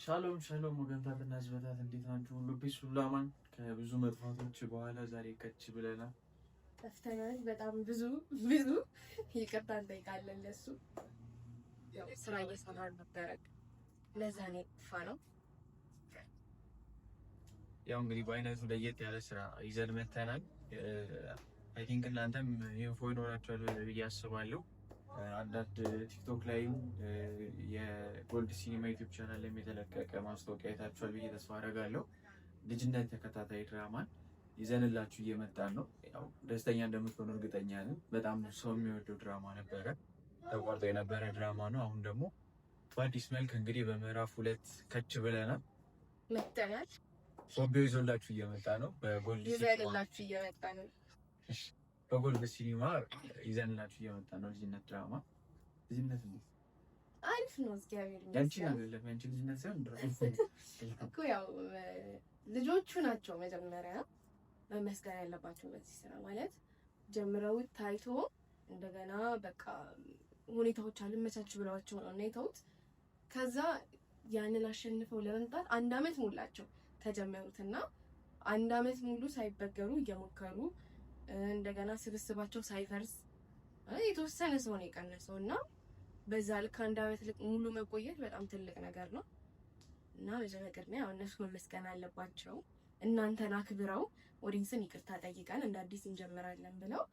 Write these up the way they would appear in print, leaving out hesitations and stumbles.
ሻሎም ሻሎም ወገንታትና ህዝበታት፣ እንዴት ናችሁ? ሁሉ peace፣ ሁሉ አማን። ከብዙ መጥፋቶች በኋላ ዛሬ ከች ብለናል። ጠፍተናል። በጣም ብዙ ብዙ ይቅርታ እንጠይቃለን። ለሱ ያው ስራ እየሰራን ነበረ፣ ለዛ ነው የጠፋነው። ያው እንግዲህ በአይነቱ ለየት ያለ ስራ ይዘን መተናል። I think እናንተም info ይኖራችኋል ብዬ አስባለሁ። አንዳንድ ቲክቶክ ላይም የጎልድ ሲኒማ ዩቲዩብ ቻናል ላይም የተለቀቀ ማስታወቂያ አይታችኋል ብዬ ተስፋ አደርጋለሁ። ልጅነት ተከታታይ ድራማን ይዘንላችሁ እየመጣን ነው። ያው ደስተኛ እንደምትሆኑ እርግጠኛ ነን። በጣም ሰው የሚወደው ድራማ ነበረ፣ ተቋርጦ የነበረ ድራማ ነው። አሁን ደግሞ በአዲስ መልክ እንግዲህ በምዕራፍ 2 ከች ብለናል፣ መጥተናል። ሶቢዮ ይዞላችሁ እየመጣ ነው። በጎልድ ይዘንላችሁ እየመጣ ነው። በጎልድ ሲኒማ ይዘንላችሁ እየመጣ ነው። ልጅነት ድራማ፣ ልጅነት እንዴት አሪፍ ነው። እግዚአብሔር ያንቺ አይደለም፣ ያንቺ ልጅነት ሳይሆን እኮ ያው ልጆቹ ናቸው መጀመሪያ መመስገን ያለባቸው በዚህ ስራ። ማለት ጀምረውት ታይቶ እንደገና በቃ ሁኔታዎች አልመቻች ብለዋቸው ነው እና የተውት። ከዛ ያንን አሸንፈው ለመምጣት አንድ አመት ሞላቸው ከጀመሩትና አንድ አመት ሙሉ ሳይበገሩ እየሞከሩ፣ እንደገና ስብስባቸው ሳይፈርስ፣ የተወሰነ ሰው ነው የቀነሰው እና በዛ ልክ አንድ አመት ሙሉ መቆየት በጣም ትልቅ ነገር ነው እና መጀመሪያ ቅድሚያ እነሱ መመስገን አለባቸው። እናንተን አክብረው ኦዲየንስን ይቅርታ ጠይቀን እንደ አዲስ እንጀምራለን ብለው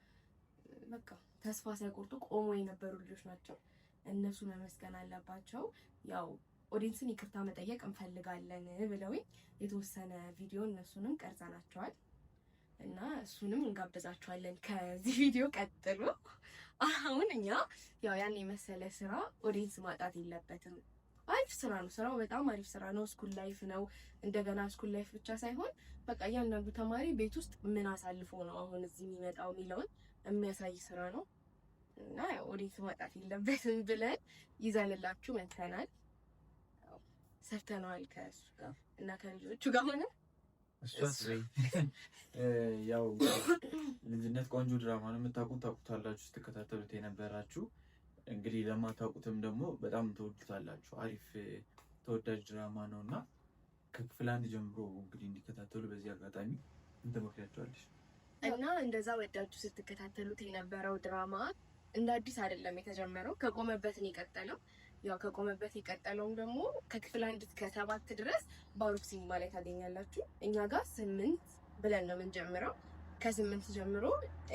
በቃ ተስፋ ሳይቆርጡ ቆሞ የነበሩ ልጆች ናቸው። እነሱ መመስገን አለባቸው። ያው ኦዲየንስን ይቅርታ መጠየቅ እንፈልጋለን ብለውኝ የተወሰነ ቪዲዮ እነሱንም ቀርጸናቸዋል እና እሱንም እንጋብዛቸዋለን ከዚህ ቪዲዮ ቀጥሎ። አሁን እኛ ያው ያን የመሰለ ስራ audience ማጣት የለበትም። አሪፍ ስራ ነው። ስራው በጣም አሪፍ ስራ ነው። School life ነው። እንደገና school life ብቻ ሳይሆን በቃ እያንዳንዱ ተማሪ ቤት ውስጥ ምን አሳልፎ ነው አሁን እዚህ የሚመጣው የሚለውን የሚያሳይ ስራ ነው እና ያው audience ማጣት የለበትም ብለን ይዘንላችሁ መጥተናል። ሰርተነዋል ከእሱ ጋር እና ከልጆቹ ጋር ሆነ። ያው ልጅነት ቆንጆ ድራማ ነው። የምታውቁት ታውቁታላችሁ፣ ስትከታተሉት የነበራችሁ። እንግዲህ ለማታውቁትም ደግሞ በጣም ትወዱታላችሁ። አሪፍ ተወዳጅ ድራማ ነው እና ከክፍል 1 ጀምሮ እንግዲህ እንዲከታተሉ በዚህ አጋጣሚ እንትመክሪያቸዋለሽ? እና እንደዛ ወዳችሁ ስትከታተሉት የነበረው ድራማ እንደ አዲስ አይደለም የተጀመረው፣ ከቆመበት ነው የቀጠለው። ያው ከቆመበት የቀጠለውም ደግሞ ከክፍል 1 እስከ 7 ድረስ ባሩክ ሲኒማ ላይ ታገኛላችሁ። እኛ ጋር 8 ብለን ነው የምንጀምረው። ከ8 ጀምሮ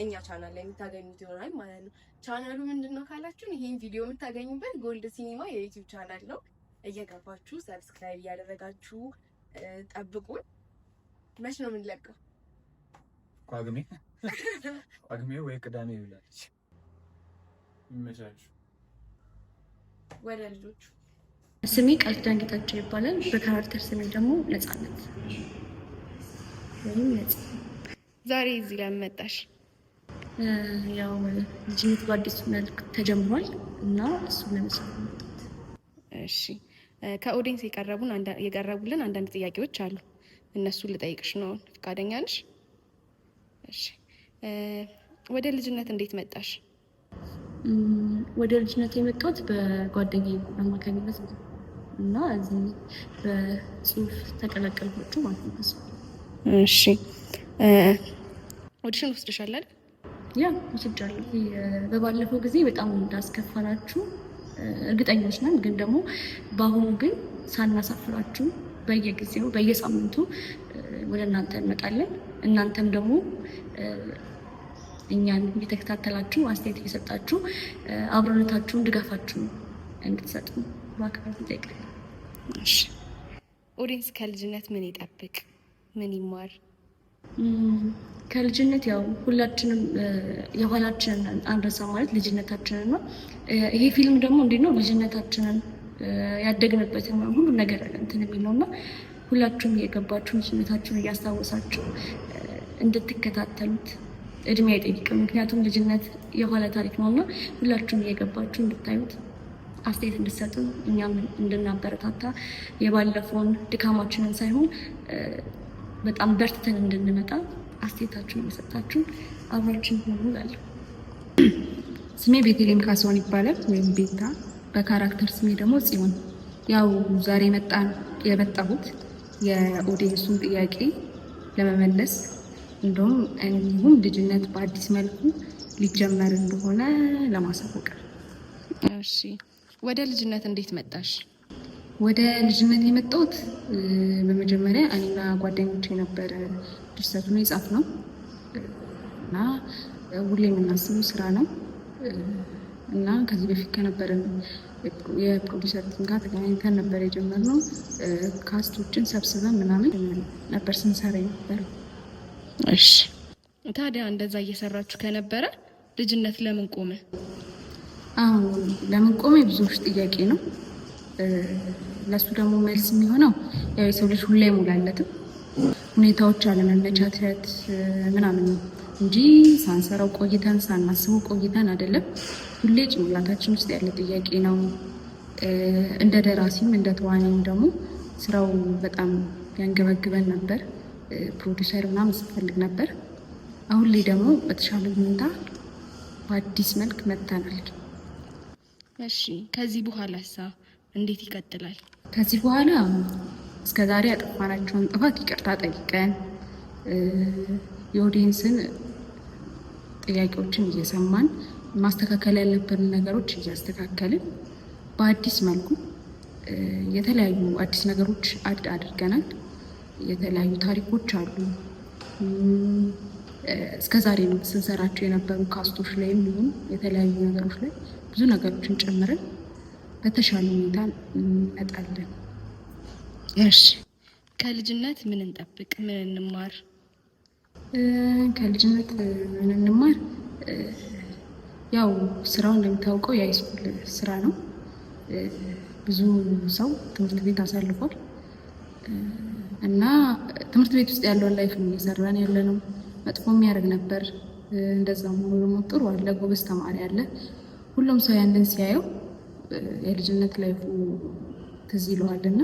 እኛ ቻናል ላይ የምታገኙት ይሆናል ማለት ነው። ቻናሉ ምንድን ነው ካላችሁን ይሄን ቪዲዮ የምታገኙበት ጎልድ ሲኒማ የዩቲዩብ ቻናል ነው። እየገባችሁ subscribe እያደረጋችሁ ጠብቁን። መች ነው የምንለቀው? ጳጉሜ ጳጉሜ ወይ ቅዳሜ ይውላለች። ይመቻችሁ። ወደ ልጆቹ። ስሜ ቃልኪዳን ጌታቸው ይባላል። በ character ስሜ ደግሞ ነፃነት ወይም ነጽ። ዛሬ እዚህ ላይ መጣሽ? ያው ልጅነት በአዲስ መልክ ተጀምሯል እና እሱን ለመስራት መጣት። እሺ፣ ከ audience የቀረቡልን አንዳንድ ጥያቄዎች አሉ። እነሱን ልጠይቅሽ ነው። ፈቃደኛ ነሽ? እሺ፣ ወደ ልጅነት እንዴት መጣሽ? ወደ ልጅነት የመጣሁት በጓደኛዬ አማካኝነት ነው እና እዚህ በጽሁፍ ተቀላቀልኳቸው ማለት ነው። እሺ፣ audition ወስደሻል አይደል? Yeah፣ ወስጃለሁ። በባለፈው ጊዜ በጣም እንዳስከፋናችሁ እርግጠኞች ነን፣ ግን ደግሞ በአሁኑ ግን ሳናሳፍራችሁ በየጊዜው በየሳምንቱ ወደ እናንተ እንመጣለን። እናንተም ደግሞ እኛን እየተከታተላችሁ አስተያየት እየሰጣችሁ አብሮነታችሁን ድጋፋችሁን እንድትሰጡ በአክብሮት እንጠይቃለን። እሺ፣ audience ከልጅነት ምን ይጠብቅ? ምን ይማር? ከልጅነት ያው ሁላችንም የኋላችንን አንረሳ፣ ማለት ልጅነታችንን ነው። ይሄ ፊልም ደግሞ እንዴት ነው ልጅነታችንን ያደግንበትን ሁሉ ነገር እንትን የሚል ነው እና ሁላችሁም እየገባችሁ ልጅነታችሁን እያስታወሳችሁ እንድትከታተሉት፣ እድሜ አይጠይቅም። ምክንያቱም ልጅነት የኋላ ታሪክ ነው እና ሁላችሁም እየገባችሁ እንድታዩት፣ አስተያየት እንድትሰጡ፣ እኛም እንድናበረታታ፣ የባለፈውን ድካማችንን ሳይሆን በጣም በርትተን እንድንመጣ አስተያየታችሁን እየሰጣችሁ አብራችን ሁኑ እላለሁ። ስሜ ቤተልሔም ካሳሁን ይባላል ወይም ቤታ። በ character ስሜ ደግሞ ጽዮን። ያው ዛሬ የመጣሁት የ audience ኡን ጥያቄ ለመመለስ እንደውም እንዲሁም ልጅነት በአዲስ መልኩ ሊጀመር እንደሆነ ለማሳወቅ ነው። እሺ፣ ወደ ልጅነት እንዴት መጣሽ? ወደ ልጅነት የመጣሁት በመጀመሪያ እኔና ጓደኞቼ የነበረ ድርሰቱን የጻፍነው እና ሁሌ የምናስበው ስራ ነው እና ከዚህ በፊት ከነበረን የ producer team ጋር ተገናኝተን ነበር የጀመርነው። Cast ኦችን ሰብስበን ምናምን ነበር ስንሰራ የነበረው። እሺ፣ ታዲያ እንደዛ እየሰራችሁ ከነበረ ልጅነት ለምን ቆመ? አሁን ለምን ቆመ የብዙዎች ጥያቄ ነው። ለእሱ ደግሞ መልስ የሚሆነው ያው የሰው ልጅ ሁሌ አይሞላለትም፣ ሁኔታዎች አለመመቻቸት ምናምን ነው እንጂ ሳንሰራው ቆይተን ሳናስበው ቆይተን አይደለም። ሁሌ ጭንቅላታችን ውስጥ ያለ ጥያቄ ነው። እንደ ደራሲም እንደ ተዋናይም ደግሞ ስራው በጣም ያንገበግበን ነበር። ፕሮዲውሰር ምናምን ስፈልግ ነበር። አሁን ላይ ደግሞ በተሻለ ሁኔታ በአዲስ መልክ መጥተናል። እሺ፣ ከዚህ በኋላሳ እንዴት ይቀጥላል? ከዚህ በኋላ እስከ ዛሬ ያጠፋናቸውን ጥፋት ይቅርታ ጠይቀን የኦዲየንስን ጥያቄዎችን እየሰማን ማስተካከል ያለብን ነገሮች እያስተካከልን በአዲስ መልኩ የተለያዩ አዲስ ነገሮች add አድርገናል። የተለያዩ ታሪኮች አሉ። እስከ ዛሬ ስንሰራቸው የነበሩ cast ኦች ላይም ይሁን የተለያዩ ነገሮች ላይ ብዙ ነገሮችን ጨምረን በተሻለ ሁኔታ እንመጣለን። እሺ፣ ከልጅነት ምን እንጠብቅ? ምን እንማር? ከልጅነት ምን እንማር? ያው ስራው እንደሚታወቀው የ high school ስራ ነው። ብዙ ሰው ትምህርት ቤት አሳልፏል እና ትምህርት ቤት ውስጥ ያለውን life ነው እየሰራን ያለ ነው። መጥፎ የሚያደርግ ነበር፣ እንደዛም ሆኖ ደግሞ ጥሩ አለ፣ ጎበዝ ተማሪ አለ። ሁሉም ሰው ያንን ሲያየው የልጅነት life ኡ ትዝ ይለዋል እና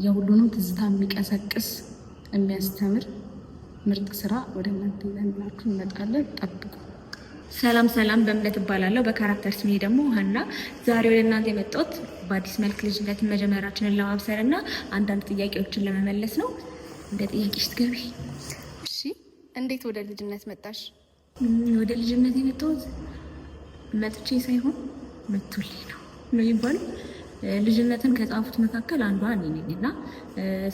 የሁሉንም ትዝታ የሚቀሰቅስ የሚያስተምር ምርጥ ስራ ወደ እናንተ ይዘንላችሁ እንመጣለን። ጠብቁ። ሰላም ሰላም፣ በእምነት እባላለሁ። በ character ስሜ ደግሞ ሀና። ዛሬ ወደ እናንተ የመጣሁት በአዲስ መልክ ልጅነትን መጀመራችንን ለማብሰር እና አንዳንድ ጥያቄዎችን ለመመለስ ነው። እንደ ጥያቄሽ ትገቢ። እሺ፣ እንዴት ወደ ልጅነት መጣሽ? ወደ ልጅነት የመጣሁት መጥቼ ሳይሆን መቶልኝ ነው የሚባለው። ልጅነትን ከጻፉት መካከል አንዷ እኔ ነኝ እና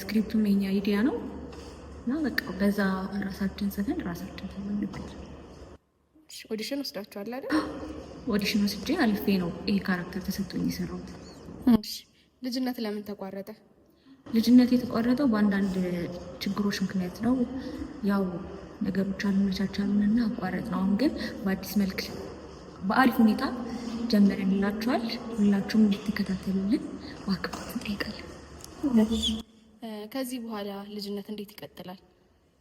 script ኡም የኛ idea ነው እና በቃ በዛ ራሳችን ጽፈን ራሳችን ተመንበት። Audition ወስዳችኋል አይደል? Audition ወስጄ አልፌ ነው ይሄ character ተሰጥቶኝ የሰራሁት። እሺ፣ ልጅነት ለምን ተቋረጠ? ልጅነት የተቋረጠው በአንዳንድ ችግሮች ምክንያት ነው። ያው ነገሮች አልመቻቻሉን እና አቋረጥ ነው። አሁን ግን በአዲስ መልክ በአሪፍ ሁኔታ ጀምረንላችኋል። ሁላችሁም እንድትከታተሉልን በአክብሮት እንጠይቃለን። ከዚህ በኋላ ልጅነት እንዴት ይቀጥላል?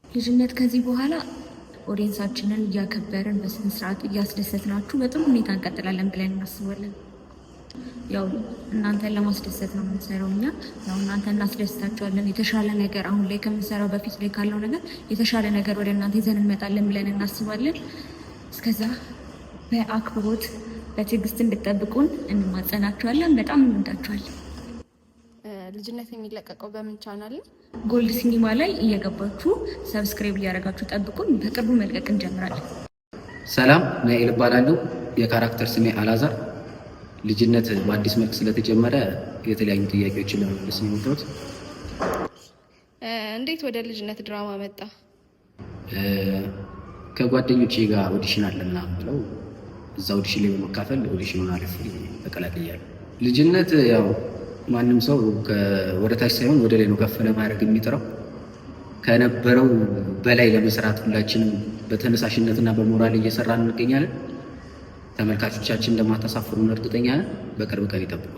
ልጅነት ከዚህ በኋላ audience ኣችንን እያከበርን በስነ ስርዓት እያስደሰትናችሁ በጥሩ ሁኔታ እንቀጥላለን ብለን እናስባለን። ያው እናንተን ለማስደሰት ነው የምንሰራው እኛ። ያው እናንተ እናስደስታችኋለን። የተሻለ ነገር አሁን ላይ ከምንሰራው በፊት ላይ ካለው ነገር የተሻለ ነገር ወደ እናንተ ይዘን እንመጣለን ብለን እናስባለን። እስከዛ በአክብሮት በትዕግስት እንድጠብቁን እንማጸናችኋለን። በጣም እንወዳችኋለን። ልጅነት የሚለቀቀው በምን ቻናል ነው? ጎልድ ሲኒማ ላይ እየገባችሁ subscribe እያደረጋችሁ ጠብቁን። በቅርቡ መልቀቅ እንጀምራለን። ሰላም፣ ናኤል እባላለሁ። የ character ስሜ አላዛር። ልጅነት በአዲስ መልክ ስለተጀመረ የተለያዩ ጥያቄዎችን ለመመለስ ነው የመጣሁት። እንዴት ወደ ልጅነት ድራማ መጣ? ከጓደኞቼ ጋር audition አለ ምናምን ብለው እዛ audition ላይ በመካፈል audition ኡን አልፌ ተቀላቅያለሁ። ልጅነት ያው ማንም ሰው ወደ ታች ሳይሆን ወደ ላይ ነው ከፍ ለማድረግ የሚጥረው። ከነበረው በላይ ለመስራት ሁላችንም በተነሳሽነትና በሞራል እየሰራን እንገኛለን። ተመልካቾቻችን እንደማታሳፍሩን እርግጠኛ ነን። በቅርብ ቀን ይጠብቁ።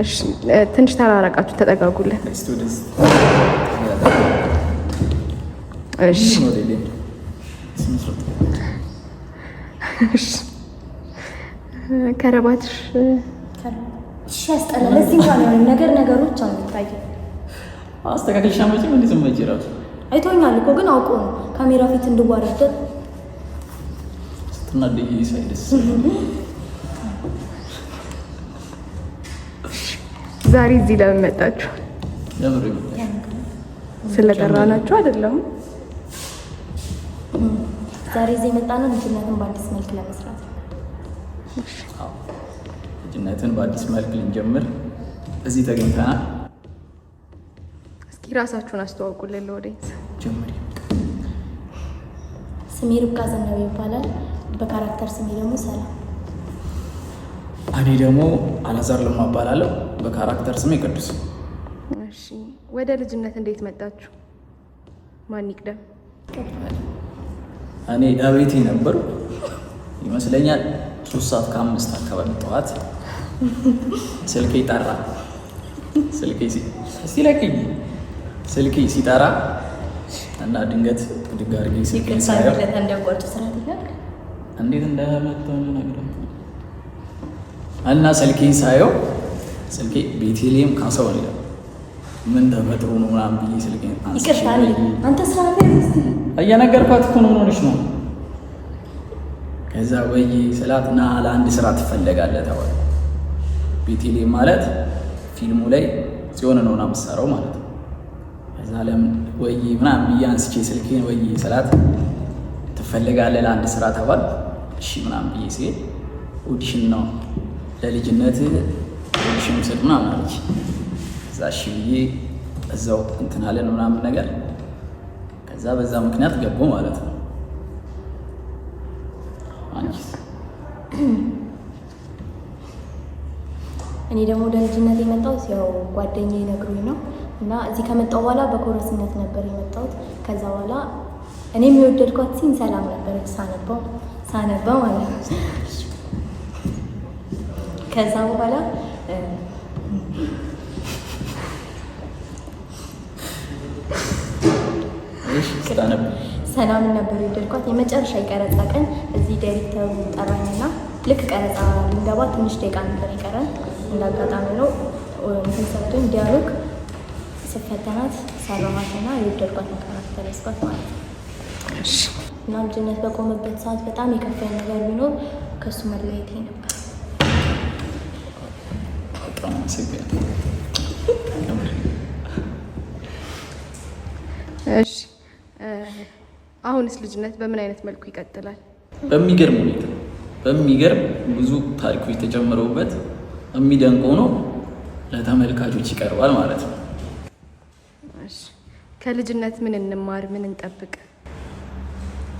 እሺ፣ ትንሽ ተራራቃችሁ፣ ተጠጋጉልን። እሺ፣ እሺ። ከረባትሽ እሺ፣ ያስጠላል። ለዚህ እንኳን የሆነ ነገር ነገሮች አንታይም። አስተካክልሽ አመጪም እንዴ ስመጪ እራሱ አይቶኛል እኮ ግን አውቆ ነው ካሜራ ፊት እንድዋረድ ስትናደጂ ሳይ ደስ ዛሬ እዚህ ለምን መጣችሁ? ስለጠራናችሁ አይደለም። ዛሬ እዚህ የመጣነው ልጅነትን በአዲስ መልክ ለመስራት ነው። ልጅነትን በአዲስ መልክ ልንጀምር እዚህ ተገኝተናል። እስኪ ራሳችሁን አስተዋውቁልን ለ audience። ጀምሪ። ስሜ ርብቃ ዘነበ ይባላል። በ character ስሜ ደግሞ ሰላም። እኔ ደግሞ አላዛር ለማ እባላለሁ። በ character ስሜ ቅዱስ። እሺ፣ ወደ ልጅነት እንዴት መጣችሁ? ማን ይቅደም? እኔ እቤቴ ነበሩ ይመስለኛል 3:05 አካባቢ ጠዋት ስልኬ ጠራ። ስልኬ ሲለቅኝ ስልኬ ሲጠራ እና ድንገት ብድግ አድርጌ ስልኬን ሳየው እንዴት እንደመጣሁ ልነግርህ እና ስልኬን ሳየው ስልኬ ቤተልሔም ካሳሁን ይላል። ምን ተፈጥሮ ነው ምናምን ብዬ ስልኬን አንስቼ እየነገርኳት እኮ ነው። ምን ሆነሽ ነው? ከዛ ወይ ስላት ና ለአንድ ስራ ትፈለጋለህ ተባለ። ቤተልሔም ማለት ፊልሙ ላይ ጽዮን ነው የምትሰራው ማለት ነው። ከዛ ለምን ወይ ምናምን ብዬ አንስቼ ስልኬን ወይ ስላት ትፈለጋለህ ለአንድ ስራ ተባል። እሺ ምናምን ብዬ ሲሄድ audition ነው ለልጅነት audition ውሰድ ምናምን አለች። ከዛ እሺ ብዬ እዛው እንትን አለን ምናምን ነገር ከዛ በዛ ምክንያት ገቡ ማለት ነው። አንቺስ? እኔ ደግሞ ወደ ልጅነት የመጣሁት ያው ጓደኛዬ ነግሮኝ ነው እና እዚህ ከመጣሁ በኋላ በ chorus ነት ነበር የመጣሁት። ከዛ በኋላ እኔም የወደድኳት scene ሰላም ነበረች ሳነባው ሳነባ ማለት ነው። ከዛ በኋላ ሰላምን ነበር የወደድኳት። የመጨረሻ የቀረጻ ቀን እዚህ ዳይሬክተሩ ጠራኝና ልክ ቀረጻ ልንገባ ትንሽ ደቂቃ ነበር የቀረን። እንዳጋጣሚ ነው እንትን ሰጥቶኝ dialogue ስፈተናት ሰራኋትና የወደድኳትን character ያዝኳት ማለት ነው። እና ልጅነት በቆመበት ሰዓት በጣም የከፋኝ ነገር ቢኖር ከእሱ መለየቴ ነበር። በጣም አመሰግናለሁ። እሺ፣ አሁንስ ልጅነት በምን አይነት መልኩ ይቀጥላል? በሚገርም ሁኔታ በሚገርም ብዙ ታሪኮች ተጨምረውበት የሚደንቅ ሆኖ ለተመልካቾች ይቀርባል ማለት ነው። እሺ፣ ከልጅነት ምን እንማር? ምን እንጠብቅ?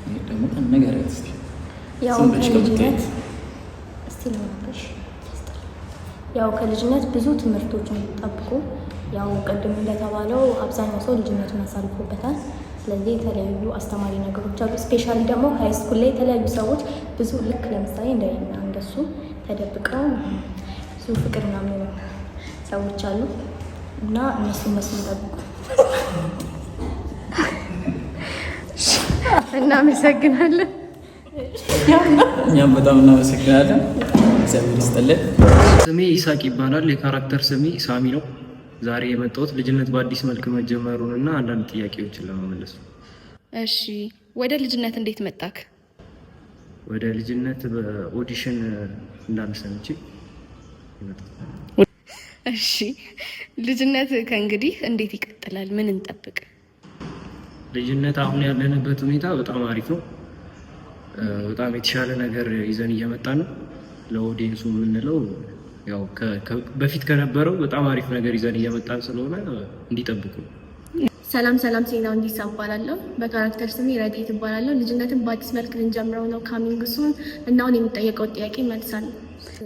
ይሄ ደግሞ ንገሪያት እስኪ። ያው ዝም ብለሽ ከምትሄጂ። ከልጅነት እስቲ ልሆንብሽ ያው ከልጅነት ብዙ ትምህርቶችን ጠብቁ። ያው ቅድም እንደተባለው አብዛኛው ሰው ልጅነቱን አሳልፎበታል። ስለዚህ የተለያዩ አስተማሪ ነገሮች አሉ። Specially ደግሞ high school ላይ የተለያዩ ሰዎች ብዙ ልክ ለምሳሌ እንደኔና እንደሱ ተደብቀው ብዙ ፍቅር ምናምን ሰዎች አሉ እና እነሱን ጠብቁ። እናመሰግናለን። እኛም በጣም እናመሰግናለን። እግዚአብሔር ይስጥልን። ስሜ ይሳቅ ይባላል። የ character ስሜ ሳሚ ነው። ዛሬ የመጣሁት ልጅነት በአዲስ መልክ መጀመሩን እና አንዳንድ ጥያቄዎችን ለመመለስ ነው። እሺ፣ ወደ ልጅነት እንዴት መጣክ? ወደ ልጅነት በ audition እንዳለ ሰምቼ የመጣሁት። እሺ፣ ልጅነት ከእንግዲህ እንዴት ይቀጥላል? ምን እንጠብቅ? ልጅነት አሁን ያለንበት ሁኔታ በጣም አሪፍ ነው። በጣም የተሻለ ነገር ይዘን እየመጣን ነው። ለ audience ኡ የምንለው ያው በፊት ከነበረው በጣም አሪፍ ነገር ይዘን እየመጣን ስለሆነ እንዲጠብቁ ነው። ሰላም ሰላም፣ ሴና እንዲሳ እባላለሁ። በ character ስሜ ረድኤት እባላለሁ። ልጅነትን በአዲስ መልክ ልንጀምረው ነው coming soon እና አሁን የሚጠየቀው ጥያቄ መልሳለሁ።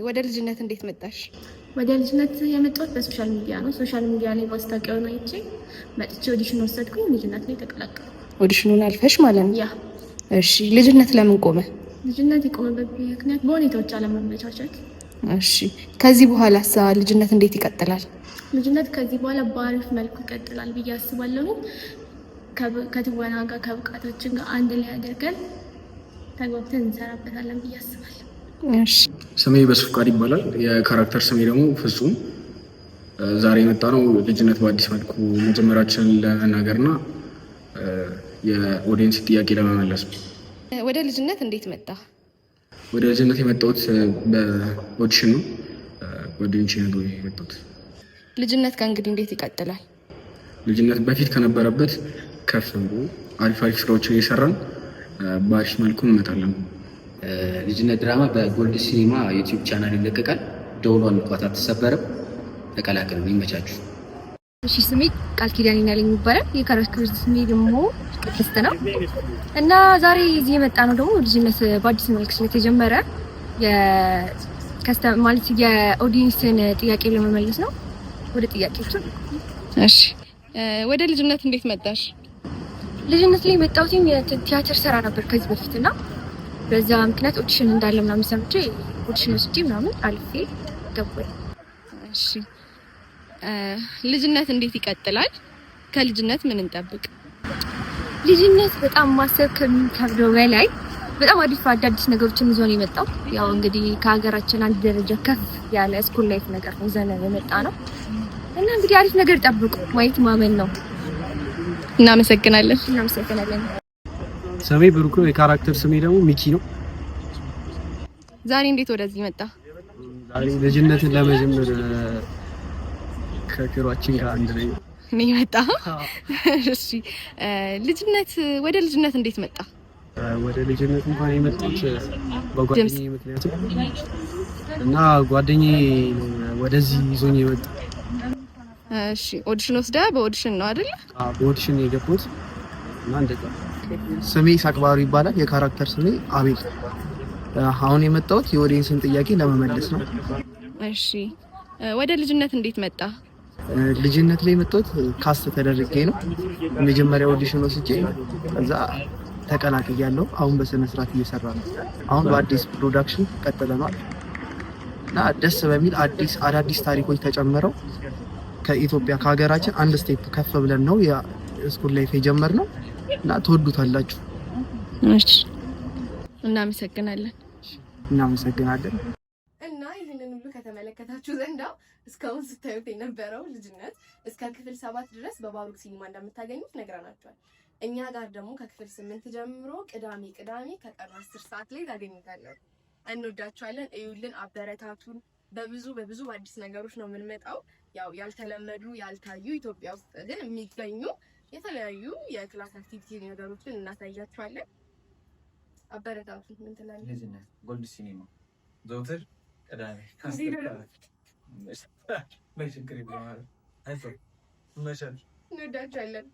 ወደ ልጅነት እንዴት መጣሽ? ወደ ልጅነት የመጣሁት በ social media ነው። Social media ላይ ማስታወቂያውን አይቼ መጥቼ audition ወሰድኩኝ። ልጅነት ላይ ተቀላቀልኩ። Audition ኑን አልፈሽ ማለት ነው? ያ። እሺ፣ ልጅነት ለምን ቆመ? ልጅነት የቆመበት ምክንያት በሁኔታዎች አለመመቻቸት። እሺ፣ ከዚህ በኋላ ልጅነት እንዴት ይቀጥላል? ልጅነት ከዚህ በኋላ በአሪፍ መልኩ ይቀጥላል ብዬ አስባለሁ። ከትወና ጋር ከብቃታችን ጋር አንድ ላይ አድርገን ተግባብተን እንሰራበታለን ብዬ አስባለሁ። እሺ። ስሜ በሱፍቃድ ይባላል። የ character ስሜ ደግሞ ፍጹም። ዛሬ የመጣ ነው ልጅነት በአዲስ መልኩ መጀመራችንን ለመናገርና የ audience ጥያቄ ለመመለስ ነው። ወደ ልጅነት እንዴት መጣ? ወደ ልጅነት የመጣሁት በ audition ነው። ጓደኞቼ ነግረውኝ የመጣሁት። ልጅነት ከእንግዲህ እንዴት ይቀጥላል? ልጅነት በፊት ከነበረበት ከፍ ብሎ አሪፍ አሪፍ ስራዎችን እየሰራን በአሪፍ መልኩ እንመጣለን። ልጅነት ድራማ በጎልድ ሲኒማ ዩቲዩብ ቻናል ይለቀቃል። ደውሏን ንኳት፣ አትሰበርም። ተቀላቀሉ። ይመቻችሁ። እሺ፣ ስሜ ቃል ኪዳን ይናለኝ ይባላል። የ character ስሜ ደግሞ ቅድስት ነው እና ዛሬ እዚህ የመጣ ነው ደግሞ ልጅነት በአዲስ መልክ ስለተጀመረ ማለት የኦዲየንስን ጥያቄ ለመመለስ ነው። ወደ ጥያቄዎቹ። እሺ፣ ወደ ልጅነት እንዴት መጣሽ? ልጅነት ላይ የመጣሁት ቲያትር ሰራ ነበር ከዚህ በፊት እና በዛ ምክንያት audition እንዳለ ምናምን ሰምቼ audition ወስጄ ምናምን አልፌ ገባኝ። እሺ፣ ልጅነት እንዴት ይቀጥላል? ከልጅነት ምን እንጠብቅ? ልጅነት በጣም ማሰብ ከሚከብደው በላይ በጣም አሪፍ አዳዲስ ነገሮችን ይዞ ነው የመጣው። ያው እንግዲህ ከሀገራችን አንድ ደረጃ ከፍ ያለ school life ነገር ነው ይዘን የመጣ ነው እና እንግዲህ አሪፍ ነገር ጠብቁ። ማየት ማመን ነው። እናመሰግናለን። እናመሰግናለን። ስሜ ብሩክ ነው። የ character ስሜ ደግሞ ሚኪ ነው። ዛሬ እንዴት ወደዚህ መጣ? ዛሬ ልጅነትን ለመጀመር ከ crew ኣችን ጋር አንድ ላይ ነው የመጣ። እሺ፣ ልጅነት ወደ ልጅነት እንዴት መጣ? ወደ ልጅነት እንኳን የመጣሁት በጓደኛዬ ምክንያት እና ጓደኛዬ ነው ወደዚህ ይዞኝ የመጣ። እሺ፣ audition ወስደህ በ audition ነው አይደል? አዎ፣ በ audition ነው የገባሁት እና እንደዛ። ስሜ ይሳቅ ባህሩ ይባላል። የ character ስሜ አቤል። አሁን የመጣሁት የኦዲየንስን ጥያቄ ለመመለስ ነው። እሺ፣ ወደ ልጅነት እንዴት መጣ? ልጅነት ላይ የመጣሁት cast ተደርጌ ነው። መጀመሪያ audition ወስጄ ከዛ ተቀላቅያለሁ። አሁን በስነ ስርዓት እየሰራ ነው። አሁን በአዲስ production ቀጥለናል እና ደስ በሚል አዲስ አዳዲስ ታሪኮች ተጨምረው ከኢትዮጵያ ከሀገራችን አንድ step ከፍ ብለን ነው የ school life የጀመርነው እና ትወዱታላችሁ። እሺ፣ እናመሰግናለን። እናመሰግናለን። እና ይህንን ሁሉ ከተመለከታችሁ ዘንዳ እስካሁን ስታዩት የነበረው ልጅነት እስከ ክፍል 7 ድረስ በባሩክ ሲኒማ እንደምታገኙት ነግረናቸዋል። እኛ ጋር ደግሞ ከክፍል 8 ጀምሮ ቅዳሜ ቅዳሜ ከቀኑ 10 ሰዓት ላይ ታገኙታላችሁ። እንወዳችኋለን። እዩልን፣ አበረታቱን። በብዙ በብዙ በአዲስ ነገሮች ነው የምንመጣው። ያው ያልተለመዱ ያልታዩ ኢትዮጵያ ውስጥ ግን የሚገኙ የተለያዩ የ class activity ነገሮችን እናሳያችኋለን። አበረታቱን። ምን ትላለህ? ልጅነት ጎልድ ሲኒማ ዘውትር ቅዳሜ። ችግር የለም። እንወዳችኋለን።